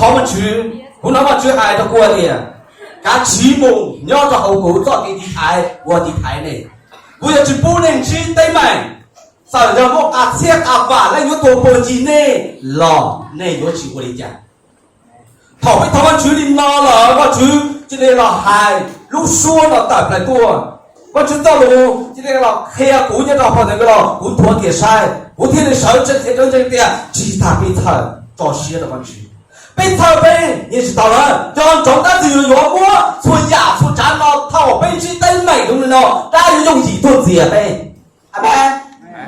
Thov Vajtswv, kuv hnov Vajtswv hais rau kuv tias, kav tsij mus nyob rau hauv kuv txoj kev tiv thaiv, kuv tiv thaiv nej. Kuv yuav tsis pub nej ntsib teeb meem, txawm yog muaj qas txhiab qas vam leej yuav tuaj puag ncig nej los nej yuav tsis ua li cas. Thaum peb thov Vajtswv li no lawm, Vajtswv cia li los hais lub suab no tawm plaws tuaj. Vajtswv txoj lus cia li los qhia kuv nyob rau phau ntawv ko los kuv nthuav kiag saib, kuv thiaj li sawv tsees qhia rau ntseeg tias tsis tas peb txhawj, tso siab rau Vajtswv. Peb txhawj peb nyiam tsis tau lawm, nco ntsoov dab ntxwg yuav muab txhua yam txhua tsav no thaum peb ntsib teeb meem zoo li no, dab yuav yooj yim tuaj ntxias peb. Amen.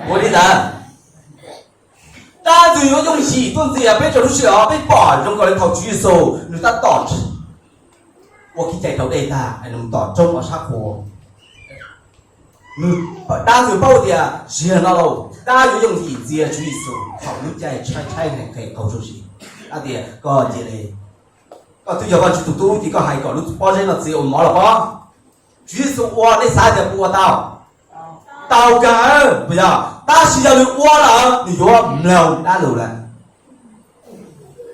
Ua li ntawd, dab ntxwg yuav yooj yim tuaj ntxias peb rau lub sij hawm peb pom zoo nkaus li thaum Tswv Yexus nws tab tom ua kev cai raus dej tag, nws mus tom roob hauv sab qhua. Nws, dab ntxwg paub tias zaum no lauj, dab yuav yooj yim ntxias Tswv Yexus thaum lub caij tshaib tshaib nqhis nqhis qaug zog zis. Dab tias koj cia li, koj twb yog Vajtswv tus tub ces koj hais kom lub pob zeb no txia ua mov los pob. Tswv Yexus ua, nej xav tias puas ua tau? Tau kawg, puas yog? Tab sis yog nws ua lawm nws yuav mloog dab lus lawm.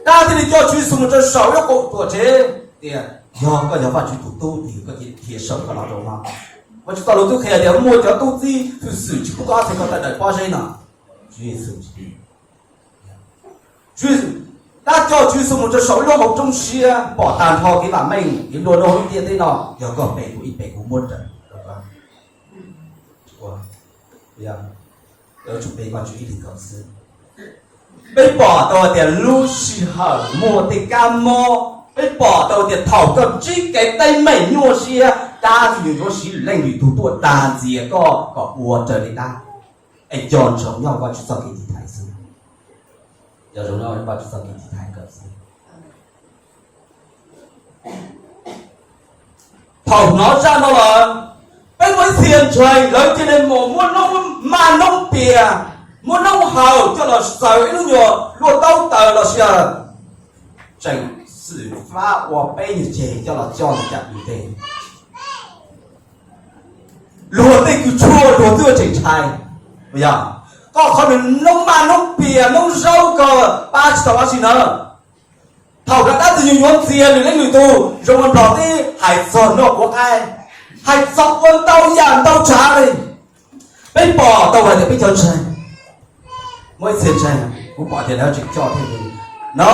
Dab thiaj li coj Tswv Yexus mus rau saum ib lub qub tuam tsev tias, yog koj yog Vajtswv tus tub ces koj cia li dhia saum koj los rau no. Vajtswv txoj lus twb qhia tias muaj cov tub txib hwj xwm tsis pub koj ob txhais ko tawm daws pob zeb no. Tswv Yexus, Tswv, dab coj Tswv Yexus mus rau saum ib lub hauv roob siab pom tag nrho kev vam meej kev nplua nuj hauv lub ntiaj teb no, yog koj pe kuv ib pe kuv muab raws rau koj. Yuav tsum pe Vajtswv ib leeg nkaus xwb. Peb pom tau tias lub sij hawm muaj tej kab mob, peb pom tau tias thaum koj ntsib kev teeb meem nyuaj siab, dab tsis yuav siv lwm leej lwm tus tuaj dag ntxias koj kom ua raws li dab. Es nco ntsoov nyob Vajtswv txoj kev tiv thaiv xwb. Nco ntsoov nyob Vajtswv txoj kev tiv thaiv nkaus xwb. Thaum hnov zaj no lawm, peb muaj ib txhia ntseeg lawv cia li mus muab noob maj noob pias, muab noob hawm coj los xaws ib lub nyuag luaj taub taws los sis tseem xwm fab ua peb nyuag ceg coj los coj ntawm cam ntej. Luag tej kws tshuaj luag twb tseem ntshai. Yog koj qhov nws noob maj noob pias noob zaub ko pab tsis tau dab tsi na. Thaum kawg dab tsi yus yuav ntxias lwm leej lwm tus zoo ua nplog teb hais txog noj quav qaib, hais txog ua ntau yam ntau tsav li. Peb pom tau hais tias peb cov ntseeg, muaj ib txhia ntseeg kuv pom tias lawv tseem coj thiab no,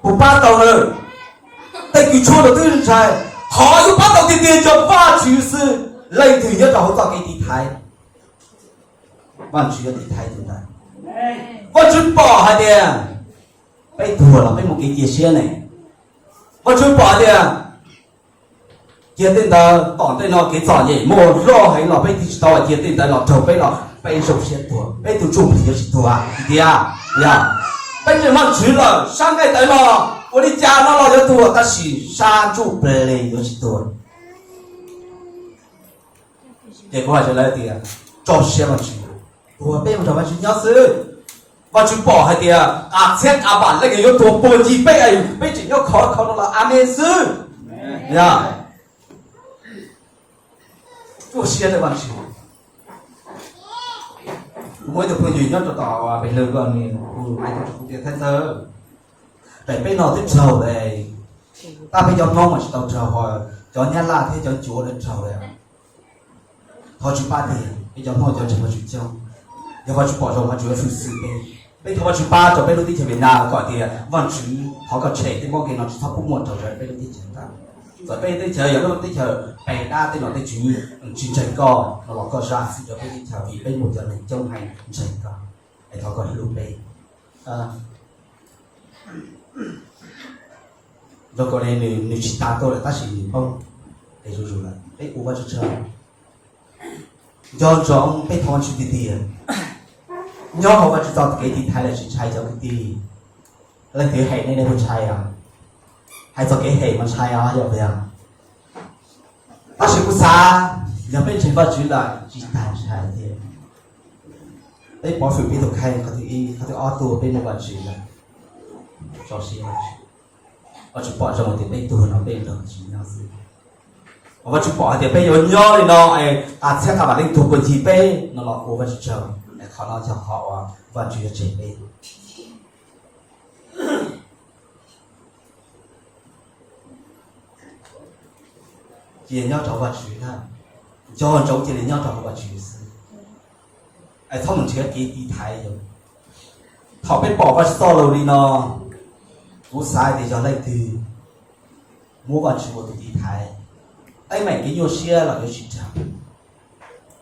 puas pab tau na? Tej kws tshuaj no twb ntshai, qhov yuav pab tau tiag tiag yog Vajtswv xwb. Leej twg nyob rau hauv txoj kev tiv thaiv, Vajtswv yuav tiv thaiv tus ntawd. Vajtswv pom hais tias peb tuag los peb muaj kev cia siab ne. Vajtswv pom hais tias cia tej ntawd tom ntej no kev txom nyem muaj loj heev los peb tig tsis tau, cia tej ntawd los raug peb los peb zoo siab tuag, peb tus ntsuj plig yuav tsis tuag tiag. Yog peb ntseeg Vajtswv lawm sab nqaij tawv no ua li cas no los yuav tuag tab sis sab ntsuj plig yuav tsis tuag. Ces kuv hais rau lawv tias tso siab Vajtswv, tuag peb mus nrog Vajtswv nyob xwb. Vajtswv pom hais tias qas txhiab qas vam leej yuav tuag puag ncig peb, peb tseem nyob khov kho no los amen xwb. Yog tso siab rau Vajtswv. Kuv muaj ib tug phooj ywg nyob rau tom pem lwg ko, nws hu hais rau kuv tias Thaib Ntxawg, pem peb no twb raug lawm, tab peb cov Hmoob mas tsis tau raug, ho cov Nyab Laj thiab cov Cuav lawv raug lawm. Thov Vajtswv pab tiag, peb cov Hmoob cov ntseeg Vajtswv coob, yog Vajtswv pom zoo Vajtswv yuav hwm xwb peb. Peb thov Vajtswv pab rau peb lub teb chaws Vietnam kom tias Vajtswv thov koj tshem tej mob nkeeg no tsis txhob pub muaj raug peb lub teb chaws. Txawm peb teb chaws yog lub teb chaws pem dab tej nom tej tswv tsis ntseeg koj no los koj zam txim rau peb teb chaws vim peb muaj cov neeg coob heev ntseeg koj, es thov koj hlub peb. Zoo nkaus li nws tsis tas tuaj lawm tab sis nws poob es zuj zus lawm, peb ua Vajtswv tsaug. Nco ntsoov peb thov Vajtswv tiag tiag. Nyob hauv Vajtswv txoj kev tiv thaiv lawm tsis ntshai cov kwv tij. Leej twg hem nej, nej puas ntshai os? Hais txog kev hem mas ntshai os, yog puas yog? Tab sis kuv xav yog peb ntseeg Vajtswv lawm tsis tas ntshai tiag. Peb pov hwm peb tus kheej, qhov thib ib, qhov thib ob tuaj peb muaj Vajtswv lawm. Tso siab, Vajtswv pom zoo tias peb tuag no peb nrog Vajtswv nyob xwb. Vajtswv pom hais tias peb yuav nyob li no es qas txhiab qas vam leej tuag puag ncig peb no los ua Vajtswv tsaug, es qhov no yog qhov uas Vajtswv yuav tshem peb. cia nyob rau Vajtswv na, nco ntsoov cia li nyob rau hauv Vajtswv xwb, es txhob mus nrhiav kev tiv thaiv yus. Thaum peb pom Vajtswv txoj lus li no, kuv xav tias yog leej twg muab Vajtswv ua tus tiv thaiv, teeb meem kev nyuaj siab los yuav tsis raug.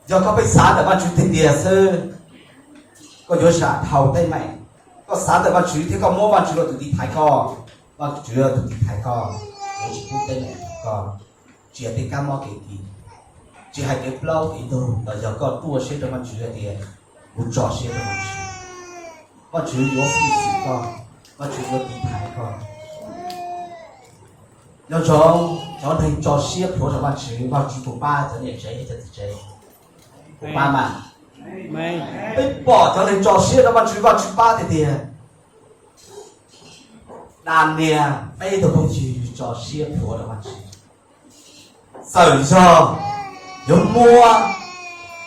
Yog koj pheej xav ntawm Vajtswv tiag tiag xwb, koj yuav zam dhau teeb meem. Koj xav ntawm Vajtswv thiab koj muab Vajtswv ua tus tiv thaiv koj, Vajtswv ua tus tiv thaiv koj, yuav tsis pub teeb meem koj, tsis hais tej kab mob kev kis, tsis hais kev plaub kev ntug los yog koj ruaj siab rau Vajtswv hais tias kuv tso siab rau Vajtswv, Vajtswv yuav fij xwm koj, Vajtswv yuav tiv thaiv koj. Nco ntsoov, cov neeg tso siab plhuav rau Vajtswv, Vajtswv puas pab cov niam tsev thiab cov txiv tsev? Puas pab mas? Peb pom cov neeg tso siab rau Vajtswv, Vajtswv pab tiag tiag. Daniel peb tug phooj ywg tso siab plhuav rau Vajtswv, txawm yog yuav muab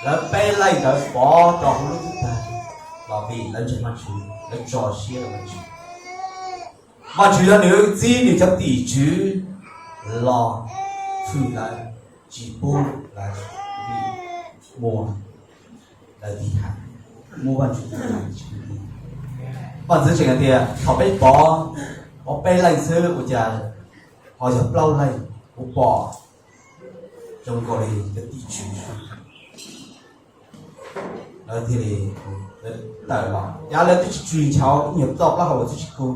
lawv peb leej ntawd pov rau hauv lub teb chaws los vim lawv ntseeg Vajtswv, lawv tso siab rau Vajtswv. Vajtswv yog nws txib nws cov tim tswv los hwm lawv, tsis pub lawv vim muaj lawv tiv thaiv, muab Vajtswv tiv thaiv. Vaj ntxwv tseem hais tias thaum peb pov, pov peb leej xwb ua cas ho yog plaub leej, kuv pom zoo nkaus li cov tim tswv lawv thiaj li tawm los, yav lawv twb tsis tswj nchav ib nyuag txoj plaub hau los twb tsis kub.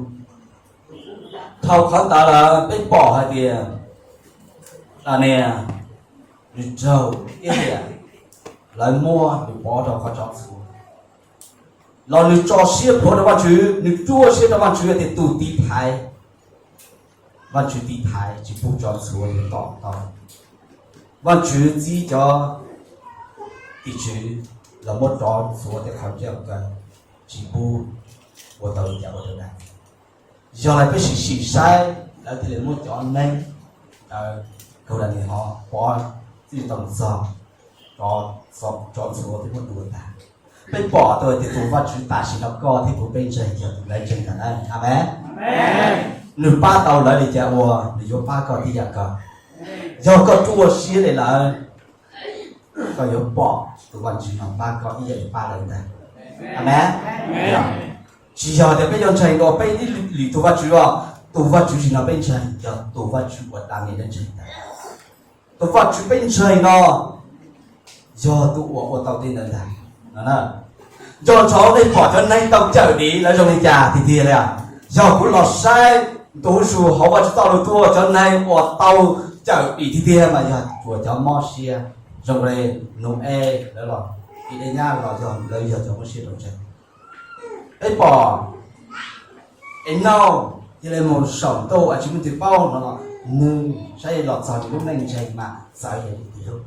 Dhau qhov ntawd lawm peb pom hais tias Daniel nws raug iab liam, lawv muab nws pov rau qhov tsov txhuv, los nws tso siab plhuav rau Vajtswv, nws ruaj siab rau Vajtswv tias tus tiv thaiv, Vajtswv tiv thaiv tsis pub tsov txhuv yuav tom tau. Vajtswv txib cov tim tswv los muab tsov txhuv tej qhov ncauj kaw, tsis pub ua tau li cas ua rau Daniel. Yog lawv peb sim sim saib, lawv thiaj li muab cov neeb ntawd kaug Daniel ho pov txij tau txog tsov txhuv twb muab dua tag. Peb pom tau tias tus Vajtswv tam sim no koj thiab kuv peb ntseeg yog tus ntawd ntseeg ntawm na. Amees. Nws pab tau lawv li cas ua, nws yuav pab koj tib yam kawg. Yog koj ruaj siab li lawv, koj yuav pom tus Vajtswv no pab koj ib yam li pab lawv ntag. Amees. Tsis yog tias peb yuav ntseeg dua peb ib lwm tus vaj tswv os. Tus Vajtswv tsim no peb ntseeg yog tus Vajtswv uas Daniel ntseeg ntag. Tus Vajtswv peb ntseeg no yog tus uas ua tau tej ntawd ntag. Nco ntsoov nej pom cov neeg tau cawm dim lawv zoo li cas tiag tiag li. Yog kuv los saib ntu zus hauv Vajtswv txoj lus tuaj, cov neeg uas tau cawm dim tiag tiag mas yog tsuas cov mob siab, zoo li Nau-es lawv los, Ib Dej Nyab los yog lawv yog cov mob siab rau ntseeg. Peb pom Enauj cia li mus saum ntuj es tsis muaj twg paub no, nws saib los txog nws lub neej ntseeg mas txawv tiag tiag.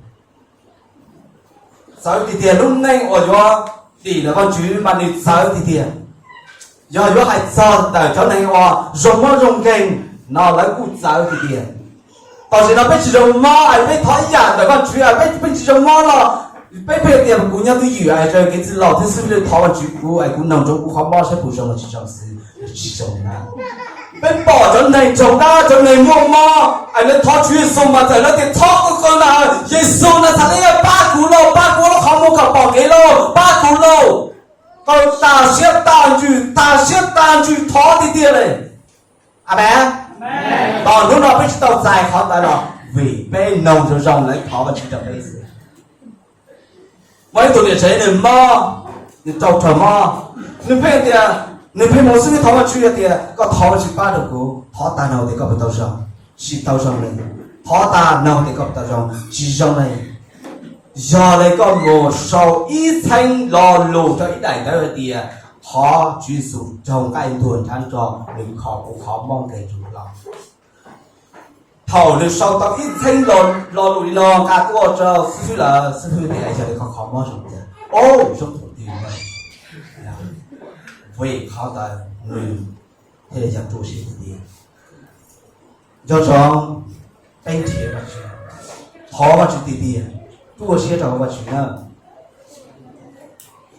Txawv tiag tiag, lub neej uas yuav dim ntawm Vajtswv mas nws txawv tiag tiag. Yog yuav hais txog ntawm cov neeg uas zoo mob zoo nkeeg no lawv kuj txawv tiag tiag. Tam sim no peb tsis zoo mob es peb thov ib yam ntawm Vajtswv es peb pheej tsis zoo mob los peb pheej tias kuv nyob twj ywm es raws kev txwj laus thiab xib hwb thov Vajtswv kuv es kuv noog ntsoov kuv qhov mob saib puas zoo los tsis zoo xwb, tsis zoo na. Peb pom cov neeg tsaug dab, cov neeg muaj mob es lawv thov Tswv Yexus mas txawm lawv tias thov qw qw na, Yexus Naxales pab kuv lauj, pab kuv lub qhov muag kom pom kev lauj, pab kuv lauj. Tau tas siab tas ntsws, tas siab tas ntsws thov tiag tiag li. Amees. Tos hnub no peb tsis tau txais qhov ntawd los vim peb noog zoo zoo lawv thov Vajtswv rau peb xwb. Muaj ib tug niam tsev nws mob, nws tau raug mob, nws pheej tias, nws pheej mus xib hwb thov Vajtswv tias koj thov Vajtswv pab rau kuv, thov tag nrho tias koj puas tau zoo, tsis tau zoo li. Thov tag nrho tias koj puas tau zoo, tsis zoo li. Yog li koj mus sau ib txheeb lo lus rau ib daim ntawv hais tias thov Tswv Yexus raug nqaij ntuag nrhav nrog nws kho kuv qhov mob nkeeg rau hauv. Thaum nws sau tau ib txheeb lo lus li no nqa tuaj rau xib hwb lawm, xib hwb tias yog li koj qhov mob zoo tiag, o, zoo tiag. Vim qhov ntawd nws thiaj li yog ruaj siab tiag tiag. Nco ntsoov, peb nrhiav Vajtswv, thov Vajtswv tiag tiag, ruaj siab rau Vajtswv na.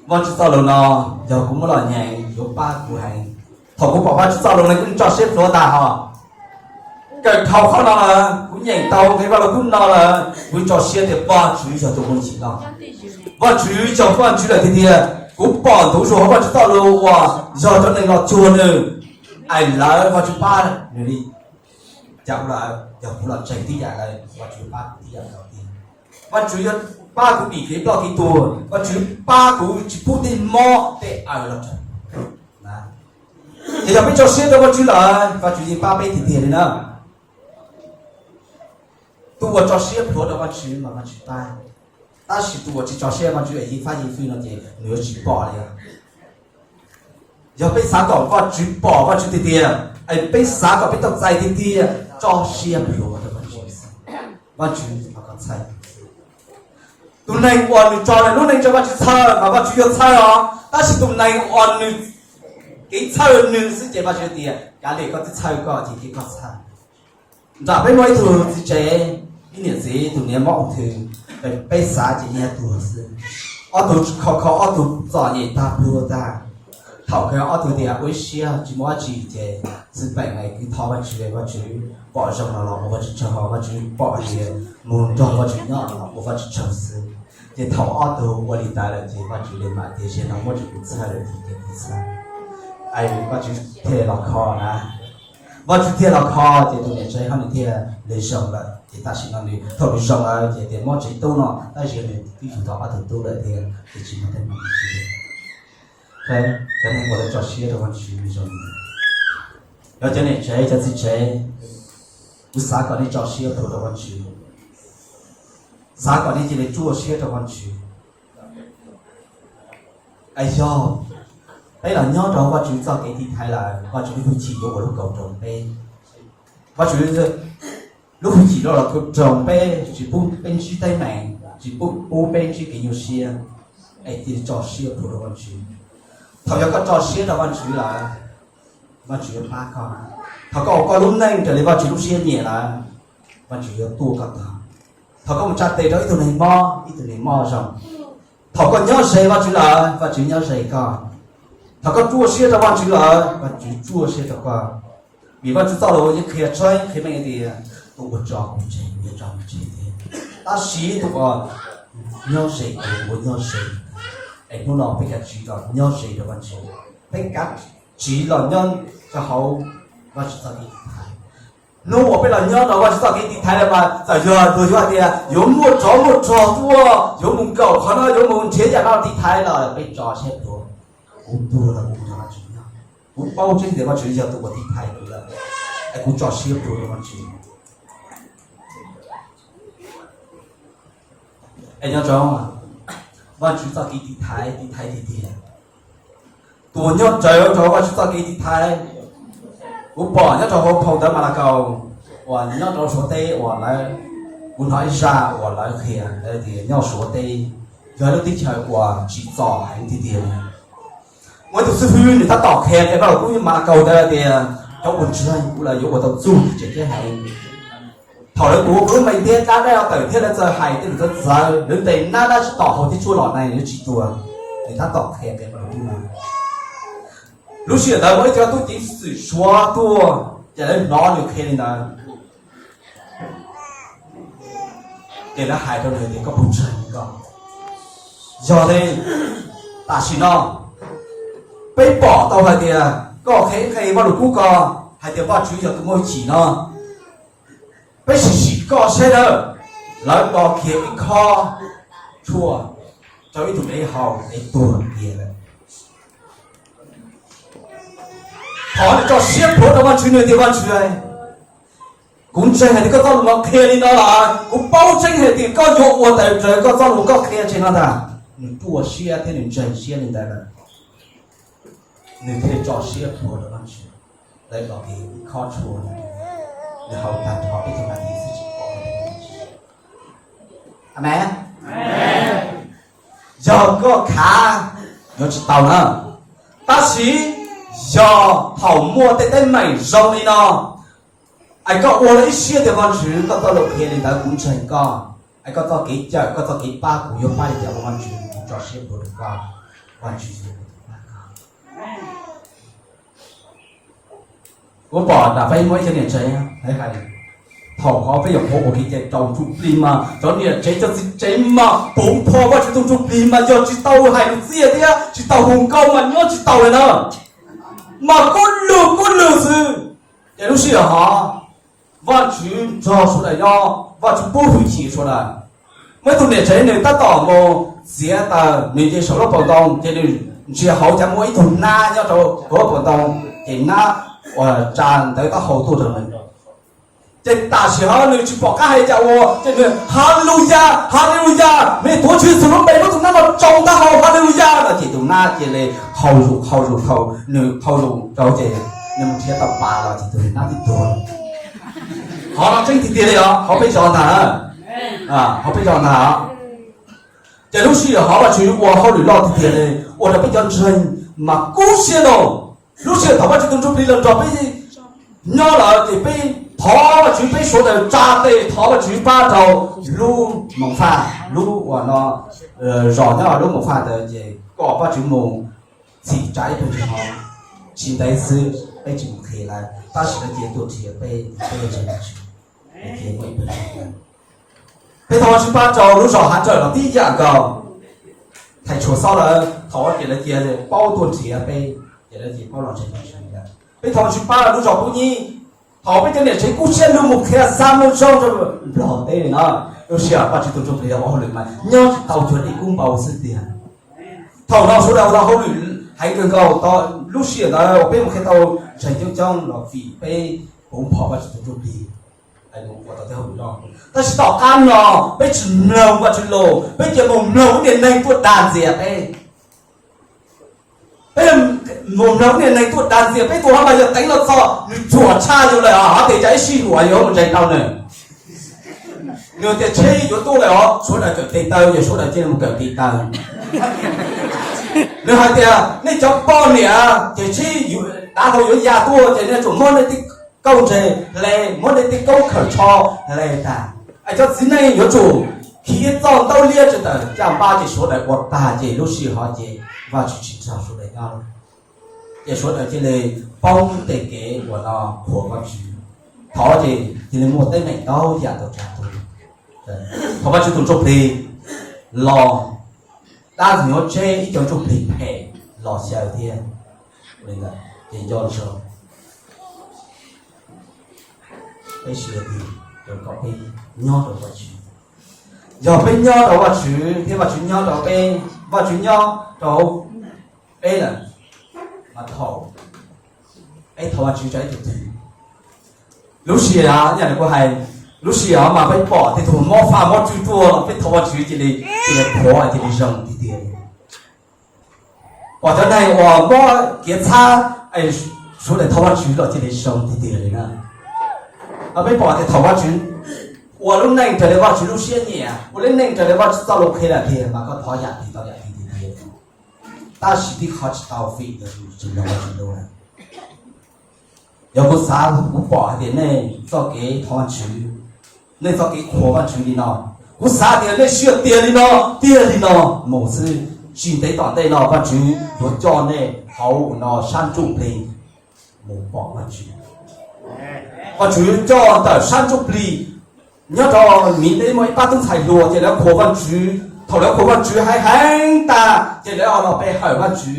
Vajtswv txoj lus no yog kuv muab los nyeem yuav pab kuv heev. Thaum kuv pom Vajtswv txoj lus no kuv tso siab plhuav tag hos. Kawm dhau qhov no lawm, kuv nyeem tau nqe Vaj Lug Kub no lawm, kuv tso siab tias Vajtswv yog tus muaj hwj chim loj. Vajtswv yog Vajtswv lawm tiag tiag. Kuv pom nthuav zog hauv Vajtswv txoj lus uas yog cov neeg los cuag nws, es lawv Vajtswv pab nws li cas ua lawm, yog kuv los ntseeg tib yam lawm Vajtswv pab kuv tib yam nkaus tiag. Vajtswv yuav pab kuv dim kev ploj kev tuag, Vajtswv pab kuv tsis pub tej mob tej aw los raug. Ces yog peb tso siab rau Vajtswv lawm, Vajtswv yeej pab peb tiag tiag li na. Tus uas tso siab plhuav rau Vajtswv mas Vajtswv pab, tab sis tus uas tsis tso siab Vajtswv es yeej fab yeej fwj no ces nws yuav tsis pom li. Yog peb xav kom Vajtswv pom Vajtswv tiag tiag, es peb xav kom peb tau txais tiag tiag, tso siab plhuav rau Vajtswv, Vajtswv los kom txhawj. Tus neeg uas nws tso nws lub neej rau Vajtswv txhawj mas Vajtswv yuav txhawj os, tab sis tus neeg uas nws kev txhawj nws xwb ces Vajtswv tias kav liam koj twb txhawj koj ces cia koj txhawj. Nram peb muaj ib tug txiv tsev, ib niam txiv tus niam mob ung thư, peb xav ces nyiag tuag xwb. Ob tug kho kho ob tug txom nyem tag pluag tag. Thaum kawg ob tug tias ua ib siab tsis muaj dab tsi ces xwb peem es kwv thov Vajtswv, Vajtswv pom zoo no los ua Vajtswv tsaug, Vajtswv pom tias mus nrog Vajtswv nyob no los ua Vajtswv tsaug xwb. Ces thaum ob tug ua li ntawd lawm ces Vajtswv li mam tias zaum no muab rau kuv txhawj lawm ces kuv txhawj. Es Vajtswv thiaj los kho na. Vajtswv thiaj los kho ces tus niam tsev ho nws thiaj li zoo lawm. Ces tam sim no nws thaum nws zoo lawm ces tias muab tsev tub no tab sis nws twb yug tau ob tug tub lawm thiab ces tsis muaj teeb meem. Cov neeg uas lawv tso siab rau Vajtswv zoo li ntawd, yog cov niam tsev cov txiv tsev, kuv xav kom nej tso siab plhuav rau Vajtswv, xav kom nej cia li ruaj siab rau Vajtswv. Es yog peb los nyob rau Vajtswv txoj kev tiv thaiv lawm, Vajtswv lub hwj chim yuav ua lub kaus roos peb. Vajtswv lub hwj chim yuav los kaus roos peb, tsis pub peb ntsib teeb meem, tsis pub peb ntsib kev nyuaj siab, es cia li tso siab plhuav rau Vajtswv. Thaum yog koj tso siab rau Vajtswv lawm, Vajtswv yuav pab koj. Thaum koj ua koj lub neej raws li Vajtswv lub siab nyiam lawm, Vajtswv yuav tuaj koj tog. Thaum koj mus tsa tes rau ib tug neeg mob, ib tug neeg mob zoo. Thaum koj nyob ze Vajtswv lawm, Vajtswv nyob ze koj. Thaum koj ruaj siab rau Vajtswv lawm, Vajtswv ruaj siab rau koj. Vim Vajtswv txoj lus yeej qhia tseeb qhia meej tias tus uas tso kuv tseg kuv yuav tso nws tseg thiab. Tab sis tus uas nyob ze kuv kuv yuav nyob ze. Es hnub no peb kav tsij los nyob ze rau Vajtswv, peb kav tsij los nyob rau hauv Vajtswv txoj kev tiv thaiv. Hnub uas peb los nyob rau Vajtswv txoj kev tiv thaiv lawm mas txawm yog luag yuav hais tias yuav muaj tsov muaj rog tuaj, yuav mus nkaum qhov no, yuav mus nrhiav yam no tiv thaiv los peb tso siab plhuav. Kuv tuag los kuv nrog Vajtswv nyob. Kuv paub tseeb tias Vajtswv yog tus uas tiv thaiv kuv lawm, es kuv tso siab plhuav rau Vajtswv. Es nyob rau Vajtswv txoj kev tiv thaiv, tiv thaiv tiag tiag. Tus uas nyob raws rau Vajtswv txoj kev tiv thaiv, kuv pom nyob rau hauv phau ntawv Malakaus uas nyob rau Suav teb uas lawv, kuv hnov ib zaj uas lawv qhia tias nyob Suav teb yog lub teb chaws uas tsim txom heev tiag tiag. Muaj ib tug xib hwb nws tab tom qhia nqe Vaj Lug Kub Malakaus ntawd tias cov uas ntseeg kuv lawv yuav ua tau txuj ci tseem ceeb heev. Thaum lawv tuav kuv lub npe ntiab dab dab tawm thiab lawv txawm hais tej lus txawv txawv, lawv ntes nab dab tsi tom hauv thiab tshuaj los neeg yuav tsis tuag. Nws tab tom qhia nqe Vaj Lug Kub no. Lub sij hawm ntawd muaj ib co tub ceev xwm Suav tuaj, ces lawv hnov nws qhia li ntawd, ces lawv hais rau nws tias koj puas ntseeg koj? Yog li, tam sim no peb pom tau hais tias koj qhia nqe Vaj Lug Kub ko hais tias Vajtswv yog tus muaj hwj chim no, peb sim sim koj saib nawb. Lawv do kiag ib khob tshuaj rau ib tug dev haus, dev tuag kiag lawm. Thov nws tso siab plhuav rau Vajtswv, nws tias Vajtswv, kuv ntseeg hais tias koj txoj lus no qhia li no lawm, kuv paub tseeb hais tias koj yuav ua ntawd raws koj txoj lus koj qhia tseg no ntag. Nws ruaj siab thiab nws ntseeg siab li ntawd lawm, nws thiaj tso siab plhuav rau Vajtswv. Lawv do kiag ib khob tshuaj, nws haus tag nrho peb caug nas this xwb tsis pom. Amees. Yog koj khav, yuav tsis tau na. Tab sis yog thaum muaj tej teeb meem zoo li no, es koj ua lawv ib siab tias Vajtswv, koj txoj lus qhia li ntawd kuv ntseeg koj, es koj txoj kev cawm, koj txoj kev pab kuv yuav pab li cas ua Vajtswv, kuv tso siab plhuav rau koj, Vajtswv yuav pab koj. Kuv pom nram Fev muaj ib cov niam tsev hais, thaum hov peb yuav qhuav ua kev cai rau ntsuj plig mas cov niam tsev cov txiv tsev mas puv pho Vajtswv tus ntsuj plig mas yog tsis tau hais lus txiaj thiab tsis tau hu nkauj mas nyob tsis tau li na. Mas kub lwg kub lwg xwb. Ces lub sij hawm hov Vajtswv nrog sawv daws nyob, Vajtswv pub hwj chim sawv daws. Muaj ib tug niam tsev nws tab tom mus txiav taws, nws nce saum lub paus ntoo ces nws ntsia hauv cas muaj ib tug nab nyob rau hauv paus ntoo, ces nab uas tsa ntawv taub hau tuaj rau nws. Ces tam sim hov nws tsis pom qab hais cas ua ces nws Haleluyas, Haleluyas, mej tuav Tswv Yexus lub npe, muab tus nab no tsoo taub hau, Haleluyas no ces tus nab cia li qhau zus qhau zus, thaum nws qhau zus rau ces nws mus nrhiav tau pas los ces tus nab twb tuag. Qhov no tseeb tiag tiag li os, qhov peb zov ntag, qhov peb zov ntag. Ces lub sij hawm hov Vajtswv ua hauj lwm loj tiag tiag li, ua rau peb cov ntseeg mas kub siab ntau. Lub sij hawm thaum Vajtswv tus ntsuj plig los nrog peb nyob lawm ces peb thov Vajtswv, peb sawv daws tsa tes thov Vajtswv pab rau lub moos faj, lub uas no zos nyob lub moos faj ntawd ces kom Vajtswv mus txhim tsa ib tug ntseeg hov. Tsis ntev xwb peb tsis mus qhia lawm tab sis lawv cia tuaj nrhiav peb, peb ntseeg Vajtswv, lawv cia muaj ib tug ntseeg. Peb thov Vajtswv pab rau lub zos Hav Rawm los tib yam nkaus. Thais Tshuas Xob lawv thaum ub ces lawv cia paub tuaj nrhiav peb, ces lawv cia paub los ntseeg Vajtswv lawm. Peb thov Vajtswv pab lub zos Pub Nyib, thaum peb cov niam tsev kub siab lug mus qhia xa moo zoo rau Nplog teb li no, lub sij hawm Vajtswv tus ntsuj plig ua hauj lwm mas nyob tsis tau cuag dej kub npau xwb tiag. Thaum no sawv daws ua tau hauj lwm heev kawg nkaus, lub sij hawm ntawd uas peb mus qhia tau ntseeg coob coob los vim peb puv pho Vajtswv tus ntsuj plig ua tau tej hauj lwm loj. Tab sis tom qab no peb tsis mloog Vajtswv lus, peb cia mus mloog lub niag neeg tuaj dag ntxias peb. Peb mus mloog lub niag neeg tuaj dag ntxias peb, tus hov mas yog teev los txog nws ruam tshaj yus lawm os, hov tias cas ib sij huam yuav mus ntseeg tau nws. Nws tias tsheb yuav tuaj lawm os, sawv daws kawm tes taw, yog sawv daws cia li mus kawm tes taw. Nws hais tias nej cov poj niam ces tsheb dav hlau yuav ya tuaj ces nej tsuas muab nej tej kauj ntseg hle, muab nej tej kauj khawm tsho hle tag, es cov txiv neej yuav tsum khi ib txoj ntaub liab tsa tawm caj npab ces sawv daws ua tag ces lub sij hov ces Vajtswv tsis nrog sawv daws nyob lawm. Ces sawv daws cia li poob tej kev uas no qhuas Vajtswv. Thaum ces cia li muaj teeb meem ntau yam tau tsa tuaj. Thaum Vajtswv tus ntsuj plig los, dab ntxwg nyoog tseb ib co ntsuj plig phem los xyaw thiab. Ces nco ntsoov, peb siv lub tiag rau kom peb nyob rau Vajtswv. Yog peb nyob rau Vajtswv thiab Vajtswv nyob rau peb, Vajtswv nyob rau peb lawm, mas thaum peb thov Vajtswv tsa ib tug twg, lub sij hawm, yam li kuv hais, lub sij hawm mas peb pom tej tug mob faj mob tswj tuaj los peb thov Vajtswv cia li, cia li qhuav cia li zoo tiag tiag. Pom cov neeg uas mob kiav txhab, sawv daws thov Vajtswv los cia li zoo tiag tiag li na. Peb pom tias thaum Vajtswv ua lub neej raws li Vajtswv lub siab nyiam, ua lub neej raws li Vajtswv txoj lus qhia lawm tiag mas koj thov yam twg tau yam twg tiag tiag. Tab sis tib qho tsis tau vim yog tsis mloog Vajtswv lus. Yog kuv xav kuv pom hais tias nej txoj kev thov Vajtswv, nej txoj kev qhuas Vajtswv li no, kuv xav tias nej siab tiag li no, tiag li no mus xwb, tsis ntev tom ntej no Vajtswv yuav coj nej hauv no sab ntsuj plig mus pom Vajtswv. Vajtswv yuav coj ntawm sab ntsuj plig. Nyob rau Miv teb muaj ib pab tub ntxhais hluas ces lawv qhuas Vajtswv, thaum lawv qhuas Vajtswv heev heev tag ces lawv ho los pe hawm Vajtswv.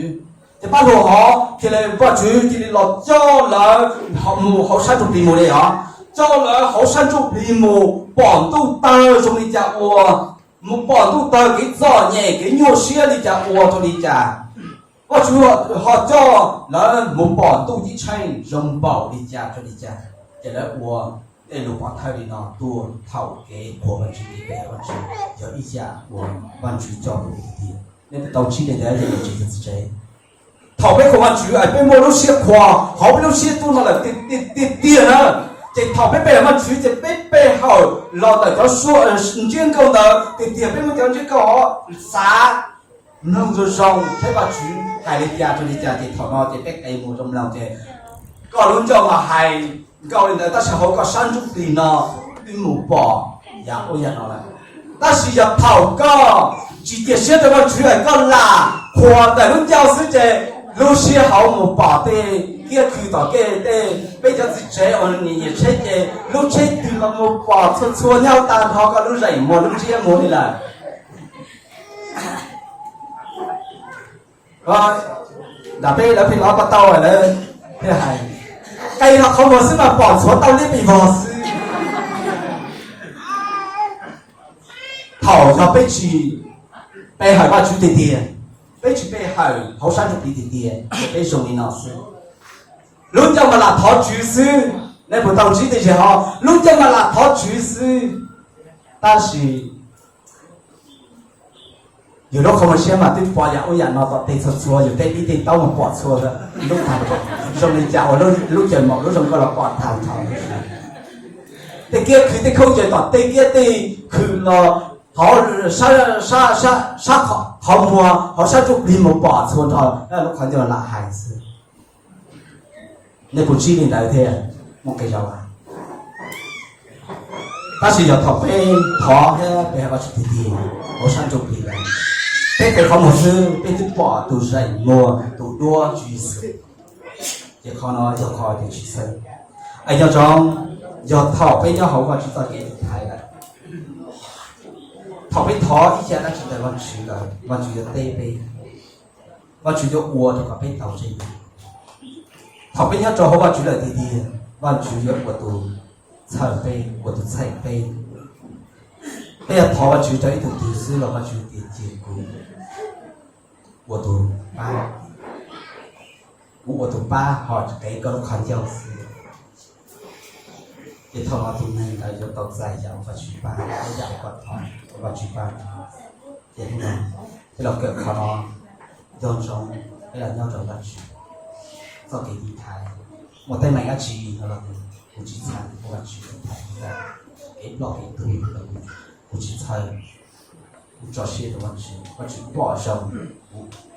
Ces pab hluas hov cia li Vajtswv cia li los coj lawv mus hauv sab ntsuj plig mus li os, coj lawv hauv sab ntsuj plig mus pom ntuj tawg zoo li cas ua, mus pom ntuj tawg kev txom nyem kev nyuaj siab li cas ua rau li cas. Vajtswv ho coj lawv mus pom ntuj ceeb tsheej zoo npaum li cas rau li cas. Ces lawv ua tej lus pov thawj li no tuaj thaum kev qhuas Vajtswv kev pe hawm Vajtswv yog ib yam uas Vajtswv coj mus tiag tiag. Nej puas tau ntsib li ntawd yog tsis yog txiv tsev? Thaum peb qhuas Vajtswv es peb muaj lub siab qhuas hauv peb lub siab tuaj no lawm tiag tiag na, ces thaum peb pe hawm Vajtswv ces peb pe hawm los ntawm cov ntsiab nkauj ntawd tiag tiag, peb muab cov ntsiab nkauj hov xav mloog zoo zoo thiab Vajtswv hais li cas rau li cas ces thaum no ces peb qe mus zoo mloog ces koj lub ncauj mas hais nkauj li ntawd tab sis hauv koj sab ntsuj plig no twb mus pom yam ub yam no lawm. Tab sis yog thaum koj tsis cia siab rau Vajtswv es koj lam qhuas ntawm lub ncauj xwb ces lub siab hauv mus pom tej kiag khwv tom kev tej peb cov txiv tsev uas nyiam tsheb ces lub tsheb twg los mus pom txhua txhua nyob tag nrho koj lub zeem muag lub ntsiab muag li lawm. Nram peb lawv pheej los paj tau lawv thiaj hais, qe los qhov muag xwb mas pom txhuav tau liab pes vog xwb. Thaum yog peb tsis pe hawm Vajtswv tiag tiag, peb tsis pe hawm hauv sab ntsuj plig tiag tiag, ces peb zoo li no xwb. Lub ncauj mas lam thov Tswv xwb, nej puas tau ntsib tej zag ho, lub ncauj mas lam thov Tswv xwb, tab sis yus lub qhov muag siab mas twb pom yam ub yam no tom tej txhua txhua, yus tej dib tej taub mas pom txhua lub tag, zoo li cas uas lub caws maum lub zoo nkauj los pom tag nrho. Tej kiab khwv tej khaub ncaws tom tej kiab tej khwv los hauv sab qhov muag hauv sab ntsuj plig mus pom txhua nrho, lub qhov ncauj lam hais xwb. Nej puas ntsib li ntawd thiab? Muaj qee zaus, tab sis yog thaum peb thov thiab pe hawm Vajtswv tiag tiag hauv sab ntsuj plig lawm, peb pe qhov muag xwb peb twb pom tus zeem muag tus duab Tswv Yexus. Ces qhov no yog qhov tias tsis txhawj. Es nco ntsoov, yog thaum peb nyob hauv Vajtswv txoj kev tiv thaiv lawm, thaum peb thov ib yam dab tsi ntawm Vajtswv lawm, Vajtswv yuav teb peb, Vajtswv yuav ua rau kom peb tau tseeb. Thaum peb nyob rau hauv Vajtswv lawm tiag tiag, Vajtswv yuav ua tus txhawj peb, ua tus txhawj peb. Peb yog thov Vajtswv rau ib tug twg xwb los Vajtswv tias cia kuv, ua tus pab, kuv ua tus pab ho tsis qev koj lub qhov ncauj xwb. Ces thaum no tus neeg ntawd yuav tau txais yam uas Vajtswv pab, yam uas koj thov Vajtswv pab. Ces hnub no peb los kawm qhov no, nco ntsoov peb los nyob rau Vajtswv txoj kev tiv thaiv. Muaj teeb meem dab tsi no los kuv tsis txhawj, Vajtswv tiv thaiv kuv, kev ploj kev tuag los kuv tsis txhawj. Kuv tso siab rau Vajtswv, Vajtswv pom zoo,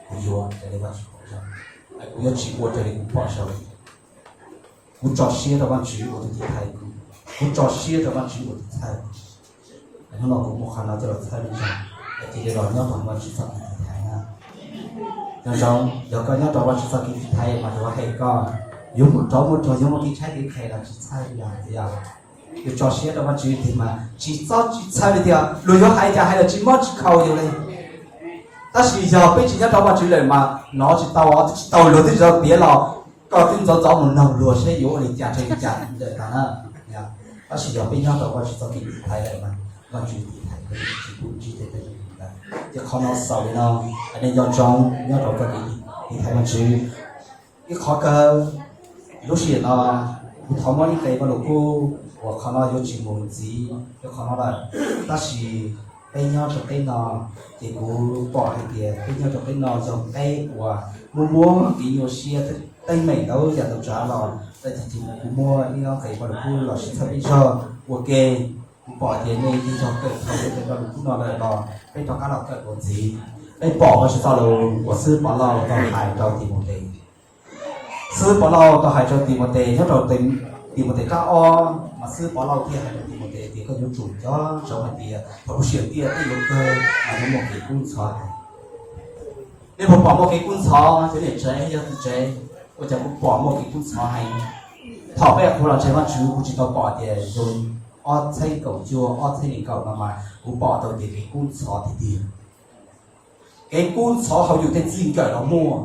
kuv yuav raws li Vajtswv pom zoo, kuv yuav tsis ua raws li kuv pom zoo. Kuv tso siab rau Vajtswv ua tus tiv thaiv kuv, kuv tso siab rau Vajtswv ua tus txhawj. Hnub no kuv muaj qhov no coj los txhawb nej, cia li los nyob rau Vajtswv txoj kev tiv thaiv na. Nco ntsoov, yog koj nyob rau Vajtswv txoj kev tiv thaiv mas yuav hais koj, yuav mus rov mus rog, yuav muaj kev tshaib kev phem los tsis txhawj li os. Yus tso siab rau Vajtswv tiag mas tsis txob tsis txhawj li tiag, luag yuav hais cas hais los tsis mob tsis khaus yus li. Tab sis yog peb tsis nyob rau Vajtswv lawm mas hnov tsis tau, twb tsis tau luag twb tsis tau piav los koj twb ntxov ntxov mus noog luag seb yuav ua li cas rau li cas ntawm tag na. Tab sis yog peb nyob rau Vajtswv txoj kev tiv thaiv lawm mas Vajtswv tiv thaiv peb tsis pub ntsib tej teeb meem ntawd. Ces qhov no xaus li no, nej nco ntsoov nyob rau txoj kev tiv thaiv Vajtswv. Ib qhov kawg, lub sij hawm no kuv thov muab ib qe Vajluskub uas qhov no yuav tsis mus ntxiv rau qhov no lawm, tab sis peb nyob rau teb no ces kuv pom hais tias peb nyob rau teb no yog teb uas muaj muaj kev nyuaj siab, teeb meem ntau yam ntau tsav los txawm tias kuv muab ib qe Vajluskub los sib txhawb peb zog ua ke. Kuv pom tias nej yeej yog kawm tau qe Vajluskub no lawm los peb rov qab los kawm dua ntxiv. Peb pom Vajtswv txoj lus uas Xib Pov Lauj tau hais rau Timautes. Xib Pov Lauj tau hais rau Timautes nyob rau Timautes tsab ob, mas Xib Pov Lauj thiaj hais rau Timautes tias koj yuav tsum nco ntsoov hais tias thaum lub sij hawm tiaj tej yuav kawg mas yuav muaj kev kub ntxhov. Nej puas pom muaj kev kub ntxhov cov niam tsev yog tus tsev? Ua cas kuv pom muaj kev kub ntxhov heev. Thaum peb qhuav los ntseeg Vajtswv kuv tsis tau pom tias zoo, ob txhiab kaum cuaj ob txhiab nees nkaum no mas kuv pom tau tias kev kub ntxhov tiag tiag. Kev kub ntxhov hauv yus tej txij nkawm los muaj,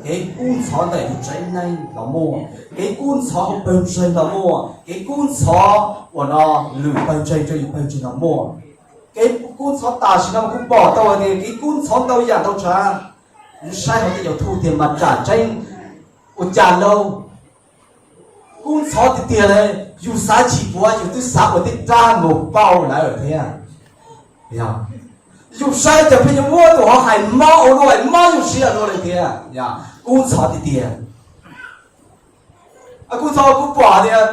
kev kub ntxhov ntawm yus tsev neeg los muaj, kev kub ntxhov hauv pawg ntseeg los muaj, kev kub ntxhov uas no lwm pawg ntseeg rau yus pawg ntseeg los muaj. Kev kub ntxhov tam sim no mas kuv pom tau hais tias kev kub ntxhov ntau yam ntau tsav. Yus saib hauv tej YouTube tiag mas tsam tseeb ua cas lauj, kub ntxhov tiag tiag li. Yus xav chim puav yus twb xav ua tej rab mus pauj lawm thiab. Yus saib cas pheej yuav muab tus ho hais mob ua luaj, mob yus siab ua luaj li thiab. Kub ntxhov tiag tiag. Kub ntxhov, kuv pom tias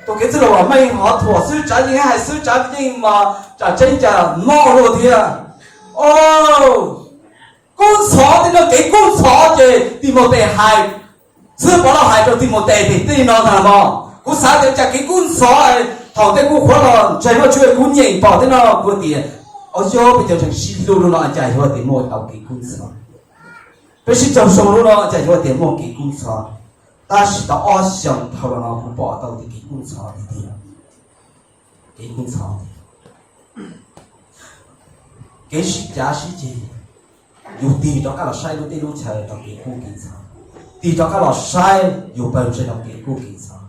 tus kev txwj laus Vam Meej hov thuam xwb tsav yeej hais xwb tsav yeej mas tsam tseeb cas mob ua luaj thiab. Kub ntxhov, tej no kev kub ntxhov ces Timautes hais, Xib Pov Lauj hais rau Timautes tias tej no ntag mog. Kuv xav tias cas kev kub ntxhov thaum tej kuv qhuav los ntseeg Vajtswv kuv nyeem pom tej no kuv tias, o yog peb cov ntseeg sib hlub lub no cas yuav tias muaj tau kev kub ntxhov. Peb sib raug zoo lub no ces yuav tias muaj kev kub ntxhov, tab sis tau ob xyoos dhau los no kuv pom tau tias kev kub ntxhov tiag tiag. Kev kub ntxhov tiag. Kev sib cav sib ceg, yus tig rov qab los saib lub teb lub chaw rau kev kub kev ntxhov, tig rov qab los saib yus pawg ntseeg rau kev kub kev ntxhov,